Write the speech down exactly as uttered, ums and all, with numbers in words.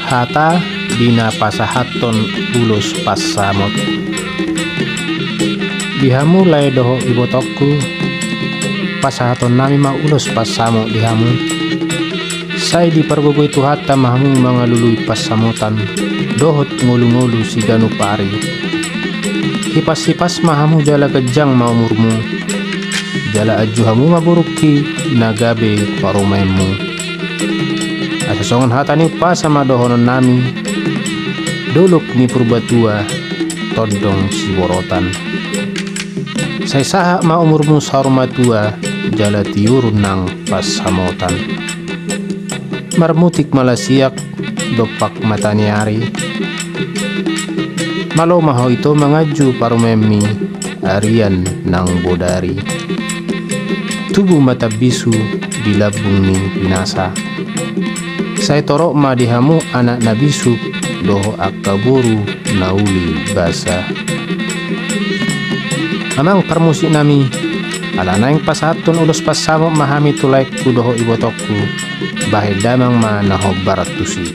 Hata di na pasahathon ulos pansamot. Di hamu lae dohot ibotongku, pasahatonnami ma ulos pansamot di hamu. Sai dipargogoi Tuhanta ma hamu mangalului pansamotan dohot ngolungolu siganup ari. Hipas-hipas ma hamu jala ganjang ma umurmu, jala anju hamu ma borungki na gabe parumaenmu. Asa songon hata ni umpasa ma dohononnami: Dolok ni Purbatua, tondong siborotan. Sai sahat ma umurmu saur matua, jala tiur nang pansamotan. Marmutik ma lasiak dompak mata ni ari. Malo ma ho ito manganju parumaenmi, arian nang bodari. Tubu ma tambisu di lambung ni pinasa. Sai torop ma di hamu anak na bisuk dohot angka boru na uli basa. Amang parmusiknami, ala naeng pasahathon ulos pansamot ma hami tu laengku dohot ibotongku, bahen damang ma na hombar tusi.